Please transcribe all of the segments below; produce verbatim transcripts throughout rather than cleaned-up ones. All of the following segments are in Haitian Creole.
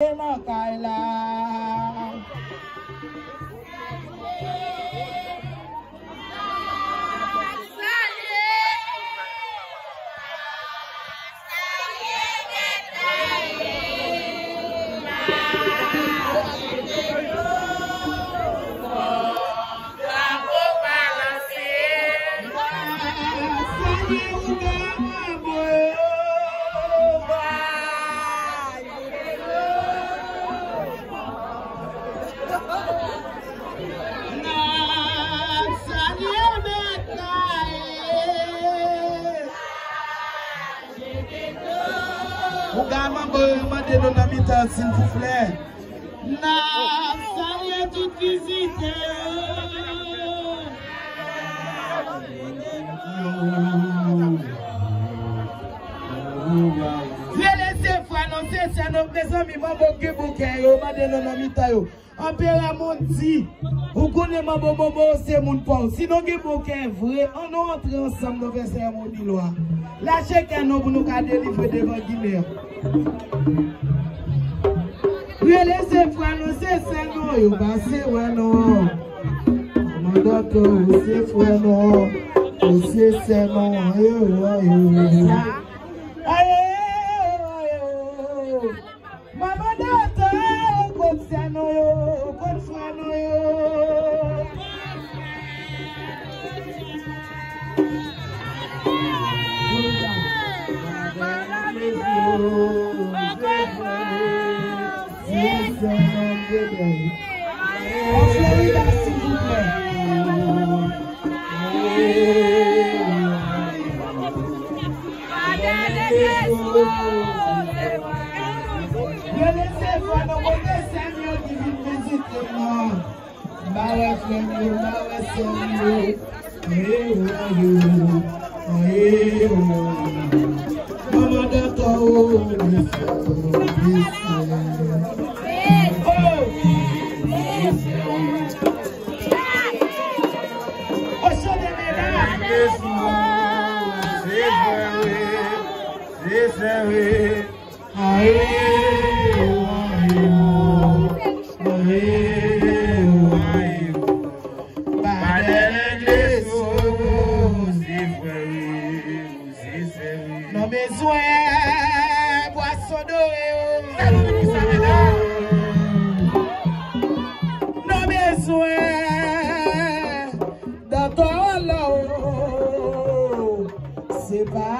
nan kay la. Ou ka mande, mande nou nan mitan, silvouplè. N ap salye tout vizitè yo. Rele se frè nou, se sè nou, mezanmi, manbo gen bon kè yo, mande nou nan mitan yo. Anperè Mondi, ou konnen manbo Bobo se moun pa w. Si nou gen bon kè vre, ann nou antre ansanm, nou fè seremoni lwa. Lache kè nou pou nou ka delivre devan Ginen. Rele se frè nou, se sè nou, yo pase wè nou. Kòmandan Toro, se frè nou, se sè nou, yo, yo, yo. Aye, aye. Manman Dòtò, kot sè nou yo, kot frè nou yo? An Florida, silvouplè. Rele se frè nou, kote sè m yo ki vin vizite m nan. M pa wè frè m yo, m pa wè sè m yo. Aye, aye, aye, aye. Manman Dòtò, oh, mesye, oh, mesye. Oh! Ocho de medam. Se frè, se sè. Aye, aye, aye, aye. Pa dèyè legliz, oh, se frè, se sè. Nou bezwen pwason dore, oh. Nou bezwen Dòtò Wòlò, se pa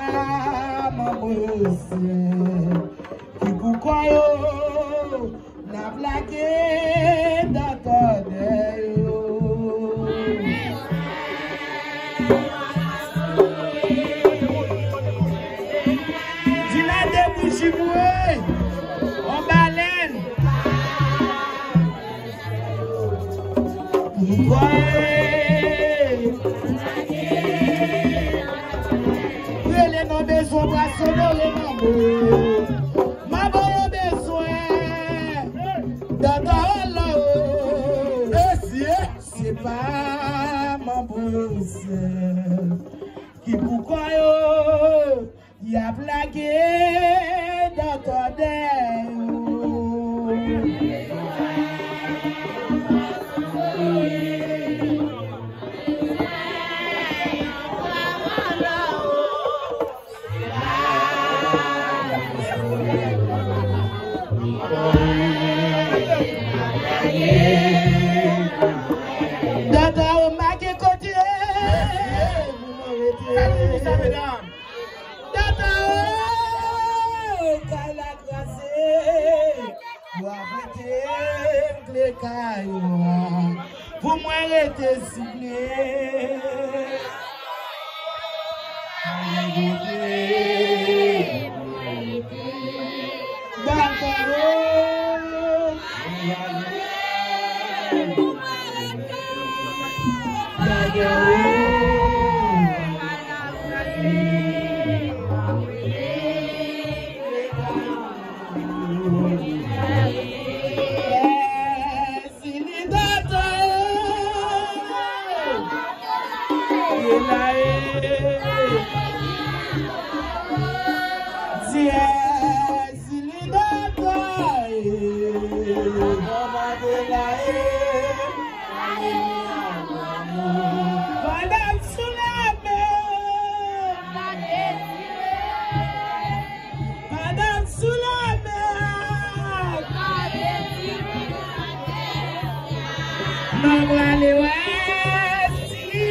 manbo yo sè ki pou kò yo, n ap lage Dòtò dèyè yo. Di la de bouji mouri, on balèn. Rele nou bezwen pwason dore manbo. Manbo yo bezwen Dòtò Wòlò. Mesye, se pa manbo yo sè ki pou kò yo. Y ap lage Dòtò dèyè yo. Dòtò, ou make kote. Salye sa, medam. Dòtò, kay la kraze. Bwa pete m kle kay ou a. Pou mwen rete souple. Dòtò, Nan prale wè si.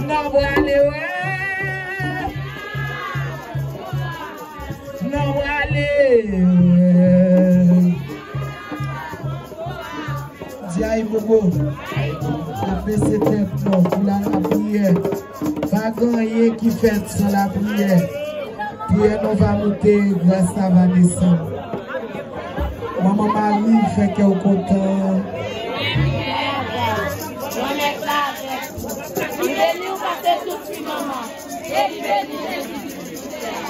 Nan prale wè. Nan prale wè. Di ay bobo. Ap bese tèt nou pou la lapriyè. Pa gen anyen ki fèt san lapriyè. Priyè nou va monte, gras la va desann. Manman Mari, fè kè w kontan. Mèt la avèk ou. Li beni w pase tout fi manman. E li beni Jezi ki sou tè a.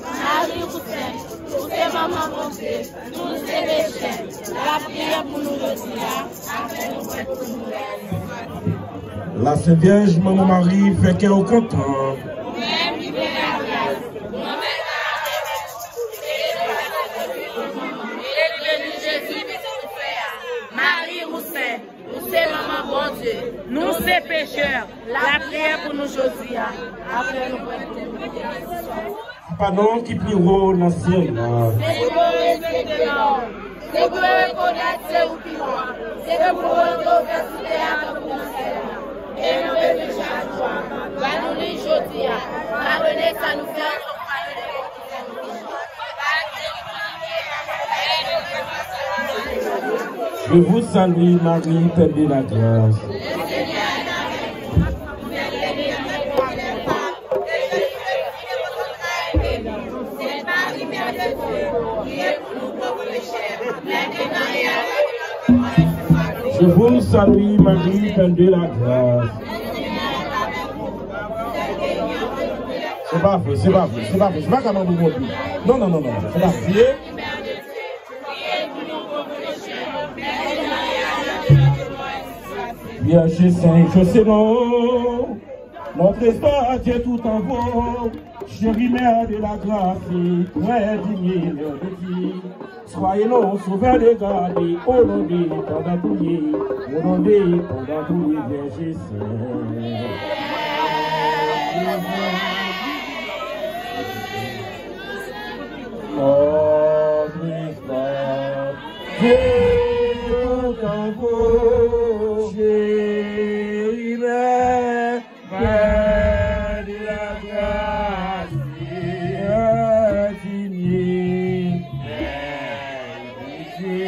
Mari ou sent, ou se manman Bondye. Nou se pechè. Lapriyè pou nou jodi a. Apre nou pran pou nou reyalize. La Sent Vyèj, Manman Mari, fè kè w kontan. Ou menm ki plen lagras. Mèt la avèk ou. Li beni Jezi ki sou tè a. Mari ou sent, ou se manman Bondye. Nou se pechè. Lapriyè pou nou jodi a. Apre nou pran pou nou reyalize. Papa nou ki pi wo nan syèl la. Se pou yo respekte non w. Se pou yo rekonèt se ou ki wa. Se pou yo te ouvè sou tè a tankou nan syèl la. E nan bezwen chak jou a, ba nou li jodi a. Padone sa nou fè ansanm padone lòt ki fè nou pechè. Je vous salue, Marie, pleine de la grâce. Je vous salue, Marie, pleine de la grâce. Se pa vre, se pa vre, se pa vre. Se pa ka manman Bondye. Non, non, non, non, non. Se pa vre. Vierge Sainte José, non. Notre espoir, Dieu tout en vous, chérie mère de la grâce et très digne mère de Dieu. Soyez nos sauveurs de garde, au nom de Père prier, au nom de Père prier, Vierge Sainte. Notre espoir, Dieu tout en vous, chérie mère, Père de la grâce, Père digne, Père de Dieu,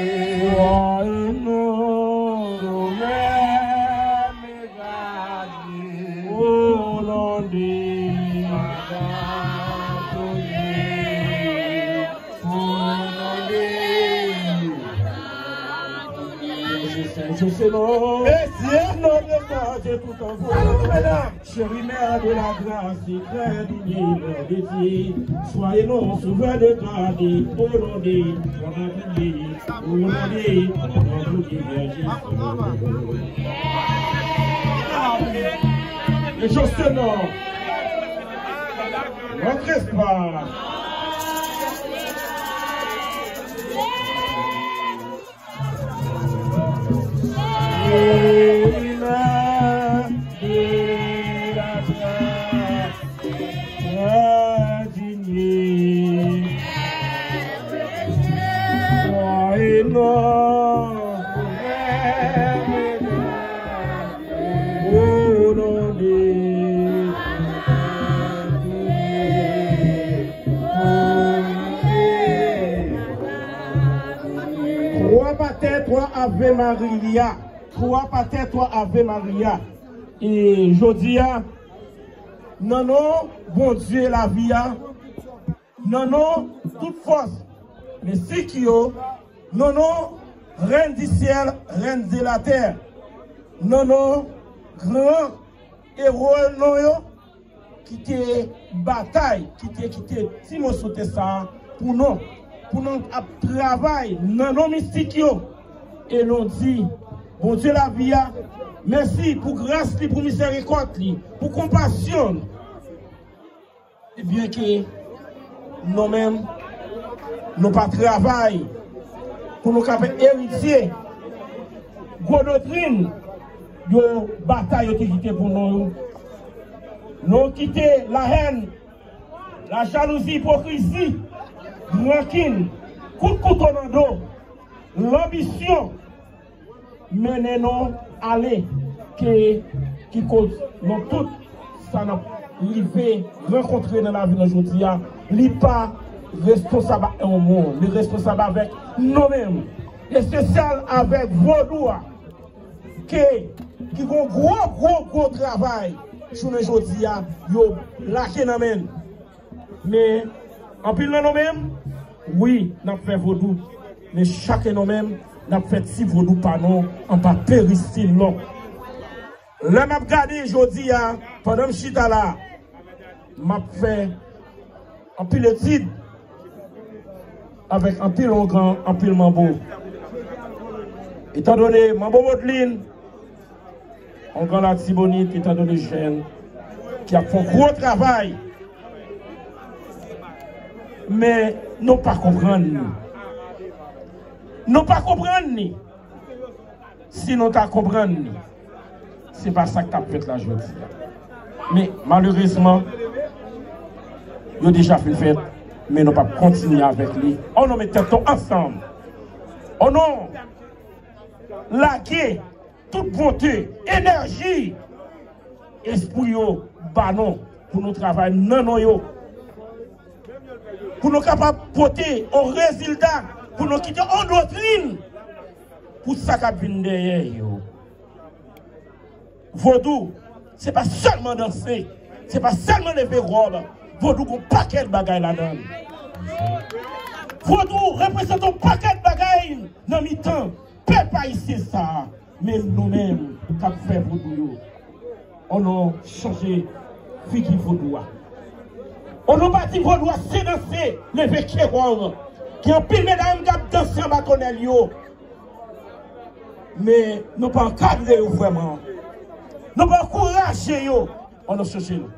soyez nos sauveurs de garde, au nom de Père prier, au nom de José, José, non. Mesye, non, mesye, tout en vous. Chérie mère de la grâce, très digne mère de Dieu, soyez nos sauveurs de garde, au nom de, au nom de, au nom de, au nom de Jésus. Et je sais non. Notre espoir. Twa patè, twa Ave Maria. Twa patè, twa Ave Maria. E jodi a, nan non Bondye lavi a, nan non tout fòs mistik yo, nan non Reine du ciel, Reine de la terre, nan non gran ewo nou yo, ki te batay, ki te kite ti moso tè sa a pou nou, pou nou ap travay nan non mistik yo. E nou di, Bondye lavi a, mèsi pou gras li, pou mizèrikòd li, pou konpasyon li. Byenke nou menm, nou pa travay pou nou kapab eritye gwo doktrin yo, batay yo te kite pou nou yo. Nou kite lahèn, lajalouzi, ipokrizi, rankin, kout kouto nan do, lanbisyon, mennen nou ale, ke ki koz nou tout sa n ap rive rankontre nan lavi nou jodi a, li pa responsab ak yon moun, li responsab avèk nou menm, espesyal avèk vodou a, ke ki gon gwo, gwo, gwo travay jounen jodi a, yo lage nan men n. Men, anpil nan nou menm, wi, n ap fè vodou. Men chak nan nou menm, n ap fè ti vodou pa nou anba peristil nou. Lè m ap gade jodi a, pandan m chita la, m ap fè anpil etid avèk anpil ongan, anpil manbo. Etandone manbo Modlin, ongan Latibonit, etandone jèn ki ap fè yon gwo travay, men nou pa konprann li. Nou pa konprann li. Si nou ta konprann li, se pa sa k t ap fèt la jodi a. Men, malerezman, yo deja fin fèt, men nou p ap kontinye avèk li. O non, met tèt nou ansanm. O non, lage tout bonte, enèji, espri yo ba nou pou nou travay nan non yo. Pou nou kapab pote yon rezilta, pou nou kite yon doktrin pou sa k ap vin dèyè yo. Vodou, se pa sèlman danse, se pa sèlman leve wòb. Vodou gon pakèt bagay ladan l. Vodou reprezante yon pakèt bagay nan mitan pèp ayisyen sa a. Men nou menm k ap fè vodou yo, ann nou chanje figi vodou a. Ann nou pa di vodou a se danse, leve kewòl. Gen anpil medam k ap danse anba tonnèl yo. Men nou pa ankadre yo vrèman. Nou pa ankouraje yo. Ann nou chanje nou.